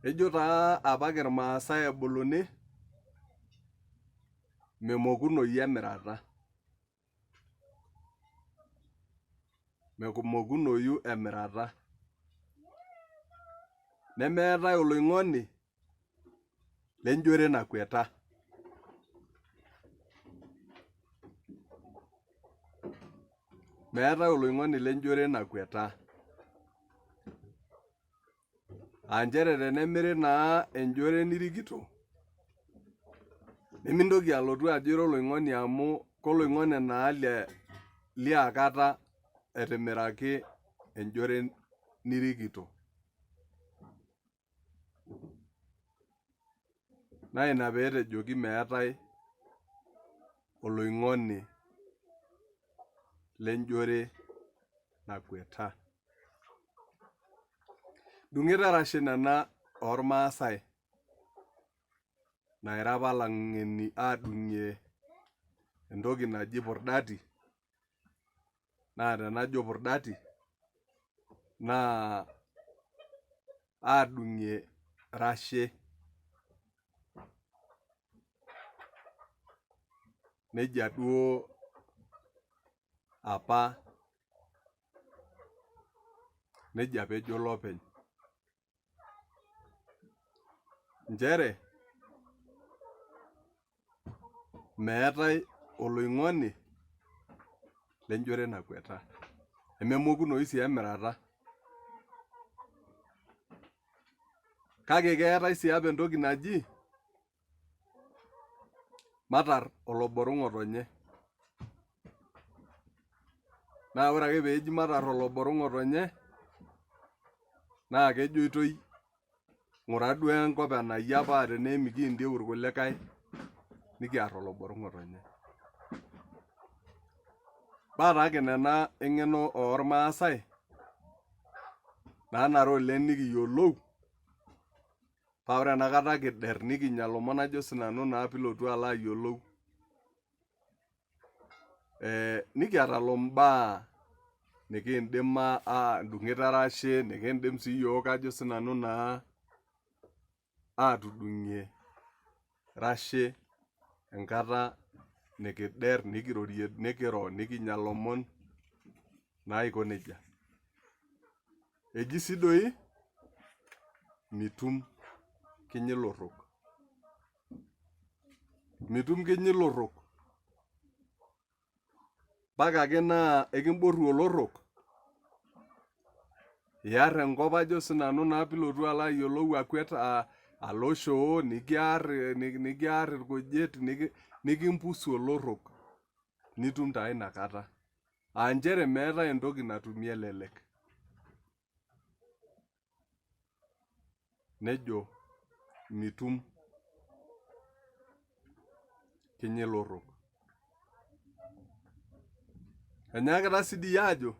Ejo taa apake irmaasai ebuluni memokunoyu emirata. Memokunoyu emirata. Nemeetae oloing'oni lenjore nakweta. Meetae oloing'oni lenjore nakweta. Aa nchere tenemiri naa enjore nirikito nimintoki alotu ajo ira oloing'oni amu koloing'oni naa liakata etimiraki enjore nirikito. Naa ina pee etejoki meetae oloing'oni lenjore nakweta. Dung'ito erashe nena oormaasai naira apa ilang'eni aadung'ie entoki naji purdati naa tenajo purdati naa aadung'ie rashe nejia duo apa Nejia apa ejo olopeny nchere meetae oloing'oni lenjore nakweta nememokunoyu sii emirata. Kake keetae sii apa entoki naji matar oloboro ng'otonye. Naa ore ake peeji matar oloboro ng'otonye naa kejoitoi ng'ura duo enkop enayia paa tenaa emikindieu irkulikae nikiar oloboro ng'otonye. Baa taake nena eng'eno ormaasai naanare oleng nikiyiolou paa ore enakata kider nikinya ilomon ajo sinanu naa pilotu alo ayiolou eh, nikiata imbaa nikindim adung'et erashe nikindim sii iyiok ajo sinanu naa atudung'ie rashe enkata nikider nikirorie nikiro nikinya ilomon naa aiko nejia. Eji sii doi mitum kinyi ilorrok, mitum kinyi ilorrok mpaka ake naa ekimborru olorrok iarr enkop ajo sinanu naa piilotu alo ayiolou akwet alo shoo nikiarr, nikiarr irkujit nikimpusu olorrok nitum taa inakata. Aa nchere meetae entoki natumi elelek. Nejo mitum kinyi ilorrok. Enyaakita sii dii aajo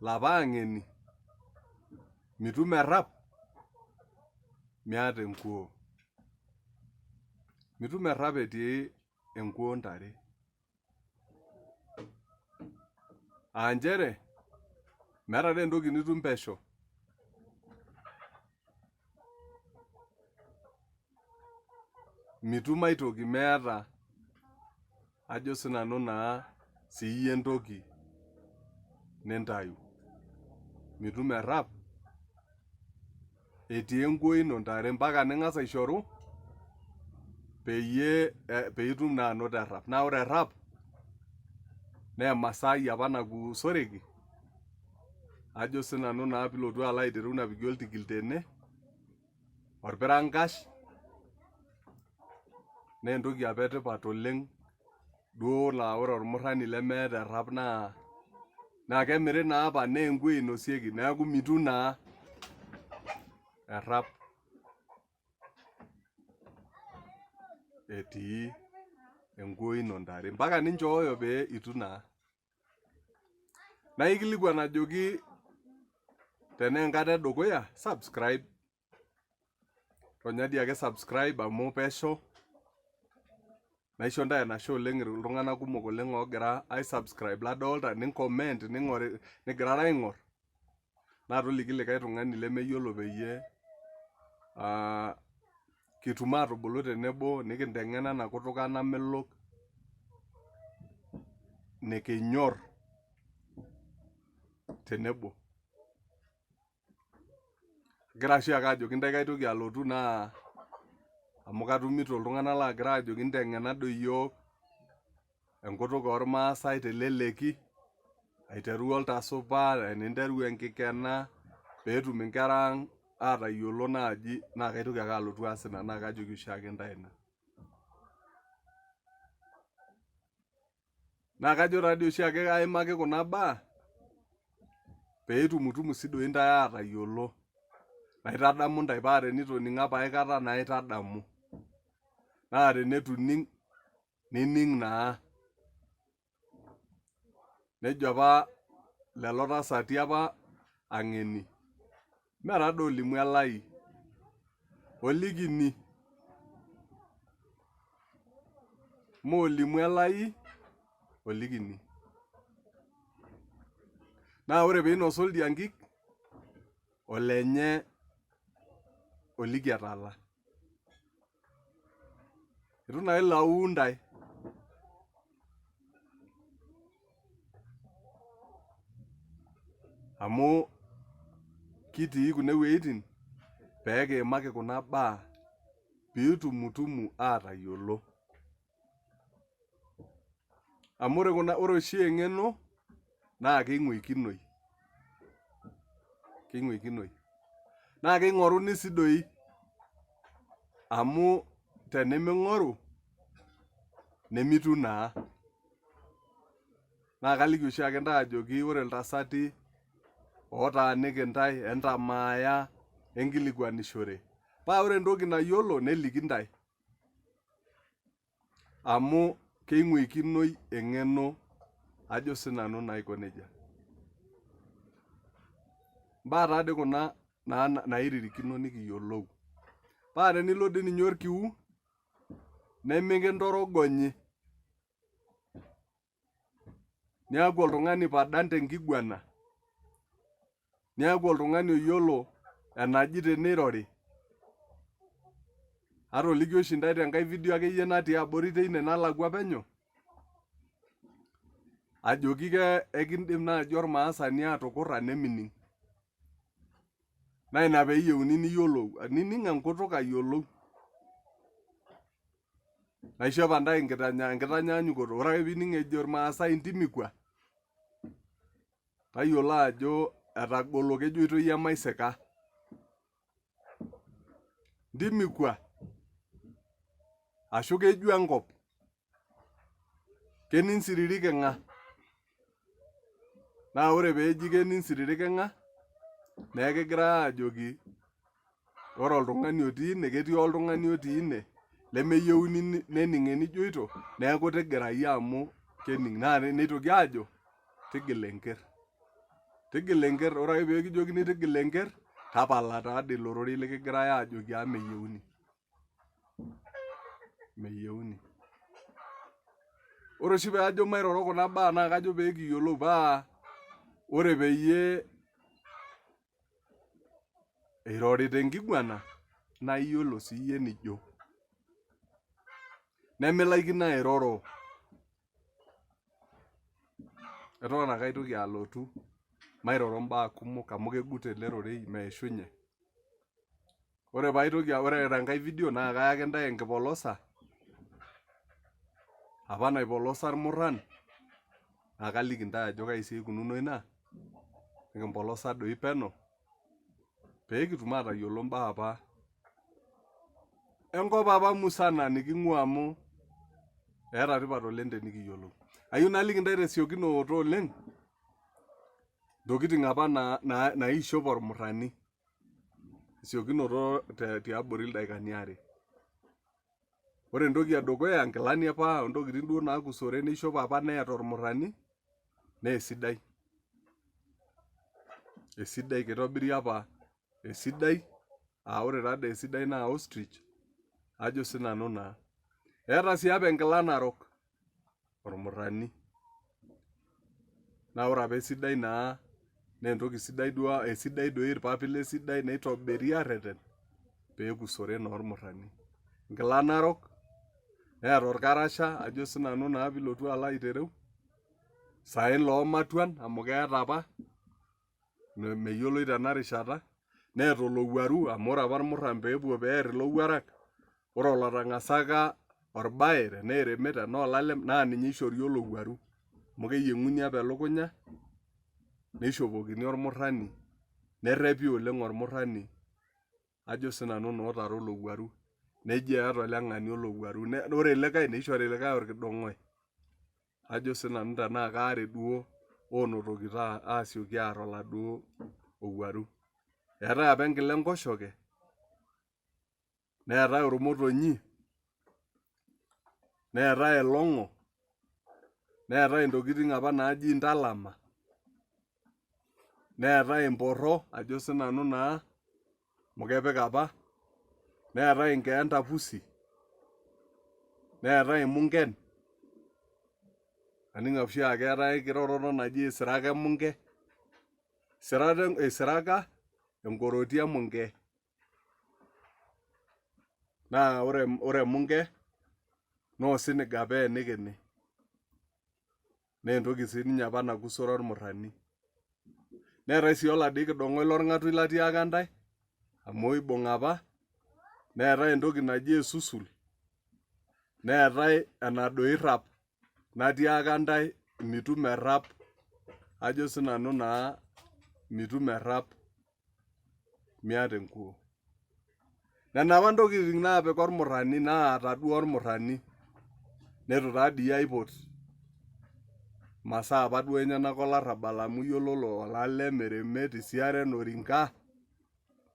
lapa ang'eni mitum errap miata enkuo. Mitum errap etii enkuo ntare. Aa nchere meeta dii entoki nitum pesho. Mitum aitoki meeta ajo sinanu naa siiyie entoki nintayu. Mitum errap etii enkuo ino ntare mpaka ning'as aishoru peyie piitum naa anoto errap. Naa ore errap naa emasaai apa nakusoreki ajo sinanu naa piilotu alo aitereu napiki oltikil tene orpirankash naa entoki apa etipat oleng duo naa ore ormurrani lemeeta errap naa naa kemiri naa apa naa enkuo einosieki neeku mitum naa errap etii enkuo ino ntare mpaka ninchooyo pee itu naa. Naa ikilikuan ajoki tenaa enkata edukuya subscribe ronya dii ake subscribe amu pesho naisho ntae enashe oleng iltung'anak kumok oleng oogira ai subscribe ladolta ni comment ning'ori nigirara aing'or naa toliki likae tung'ani lemeyiolo peyie. Kitum atubulu tenebo nikinteng'ena ena kutuk ang' namelok nikinyorr tenebo. Agira oshiake ajoki intae kaitoki alotu naa amu katumito iltung'anak laagira ajoki nteng'ena doi iyiook enkutuk ormaasai teleleki aiteru oltasupa ninteru enkikena peetum inkera ang atayiolo naaji naa kaitoki ake alotu aas ina naa kajoki oshiake intae ina. Naa kajo taadii oshiake kaimaki kuna baa pee itumutumu sii doi intae aatayiolo. Naitadamu intae paa tenitoning'o apa aikata naitadamu. Naa teneitu ining nining naa. Nejo apa lelo tasati apa ang'eni mme taadoi olimu elai olikini. Mme olimu elai olikini. Naa ore peinosa oldia inkik olenye oliki etala. Eitu naa ilau intae. Amu kitii kune wueitin pee kiimaki kuna baa piitumutumu aatayiolo. Amu ore kuna ore oshi eng'eno naa keing'uikinoi, keing'uikinoi. Naa keing'oruni sii doi amu teniming'oru nemitum naa. Naa kaliki oshiake intae ajoki ore iltasati ootaaniki intae entamaaya enkilikuanishore paa ore entoki nayiolo neliki intae amu keing'uikinoi eng'eno ajo sinanu naa aiko nejia. Imbaa taadii kuna nairirikino nikiyiolou. Paa tenilo dii ninye orkiu nemikintorogonyi niaku oltung'ani padan tenkiguana, niaku oltung'ani oyiolo enaji teneirori. Atolikio oshi intae tenkae video akeyie natii abori teine nalakua penyo, ajoki ekindim naaji ormaasani atukurra nemining. Naa ina peyieuni niyiolou, nining enkutuk ayiolou. Naisho apa intae enkitanyanyukoto, ore ake piining ejo irmaasai intimikua, tayiolo ajo etagolo kejoitoi emaisika. Intimikua ashu keju enkop, kening siririkinga. Naa ore peeji kening siririkinga, naa ekigirae aajoki ore oltung'ani otii ine, ketii oltung'ani otii ine lemeyieuni nening enijoito neeku tigira iyie amu kening. Naa neitoki aajo tigila enker, tigila enker, ore ake pee kijokini tigila enker tapala taadoi ilo rorei likigirae aajoki amu meyieuni, meyieuni. Ore oshi paajo mairoro kuna baa naa kajo pee kiyiolou paa ore peyie Eirori tenkiguana naa iyiolo siiyie enijo. Nemilaikino airoro. Eton ake aitoki alotu mairoro imbaa kumok amu kegut ele rorei meishunye. Ore paitoki ore tenkae video naa kayaki intae enkipolosa apa naipolosa irmurran naa kaliki intae ajo kai sii eikununo ina nikimpolosa doi peno pee kitum aatayiolo imbaa apa enkop apa musana niking'ua amu eeta tipat oleng tenikiyiolou. Ayieu naliki intae tesiokinoto oleng intokitin apa naishop ormurrani tesiokinoto tiabori ildaikani aare. Ore entoki edukuya nkilani apa ontokitin duo naakusore neishop apa neeta ormurrani naa esidai, esidai kitobiri apa esidai aa ore taadoi esidai naa ostrich ajo sinanu naa. Eeta sii apa enkila narok ormurrani naa ore apa esidai naa naa entoki sidai duo esidai doi irpapit lesidai neitobiri aarreten. pee ekusore naa olmurrani. Enkila narok, neeta olkarasha ajo sii nanu naa piilotu alo aitereu, isaen loo matuan amu keeta apa meyioloi tena rishata, neeta olowuaru amu ore apa ilmurran peepuo peer ilowuarak, ore olotang'asaka orbae tenaa eremet tenaa olalem naa ninye eishori olowuaru amu keyieng'uni apa elukunya neishopokini olmurrani nerrepi oleng olmurrani ajo sii nanu naa otara olowuaru. Neji eeta oleng'ania olowuaru, ore likae neishori likae olkidong'oi ajo sii nanu tenaa kaare duo oonotokito aasioki aar oladuo owuaru. Eetae apa enkila enkoshoke neetae ormotonyi, neetae elong'o, neetae intokitin apa naaji intalama, neetae imporro ajo sinanu naa amu kepik apa, neetae inkeenta pusi, neetae imunken, aning oshiake eetae enkiroroto naji isiraka emunke, isiraka enkoroti emunke. Naa ore emunke naa osiniga apa eenikini naa entoki sii ninye apa nakusore olmurrani. Neetae sii oladii kidong'oi lorng'atuny latiaka intae amu oibung apa, neetae entoki naji esusul, neetae enadoi rrap natiaka intae mitum errap ajo sii nanu naa mitum errap miata enkuo. Nena apa ntokitin naapik olmurrani naata duo olmurrani neitu taa dii aipot masaa apa duo enyenak olarrabal amu iyiololo olalem, eremet, isiaren, orinka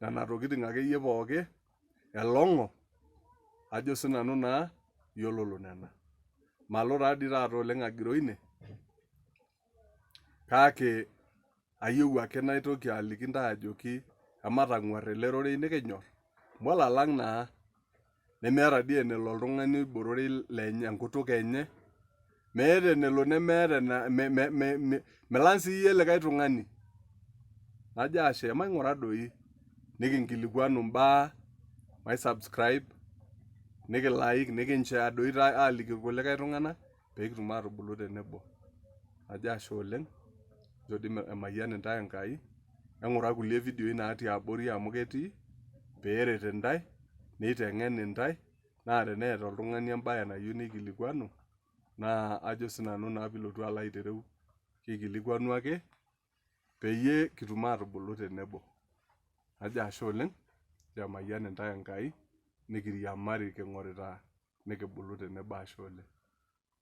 nena tokitin akeyie pooki elong'o ajo sii nanu naa iyiololo nena. Malo taa dii taata oleng agiroo ine kake ayieu ake naitoki aliki intae ajoki ematang'uar ele rorei nikinyor amu olalang naa nemeeta dii enelo oltung'ani oiba ororei lenye enkutuk enye meeta enelo nemeeta milang siiyie likae tung'ani najo ashe emaing'ura doi nikinkilikuanu imbaa mai subscribe niki like niki share doi aaliki irkulikae tung'anak pee kitum atubulu tenebo. Najo ashe oleng, nchoo dii emayian intae Enkai, eng'ura kulie vidioi natii abori amu ketii, pee eret intae, neiteng'en intae, naa teneeta oltung'ani embae nayieu neikilikuanu, naa ajo sinanu naa piilotu alo aitereu, keikilikuanu ake peyie kitum atubulu tenebo. Najo ashe oleng, nchoo emayian intae Enkai, nikiriamari king'orita nikibulu tenebo ashe oleng.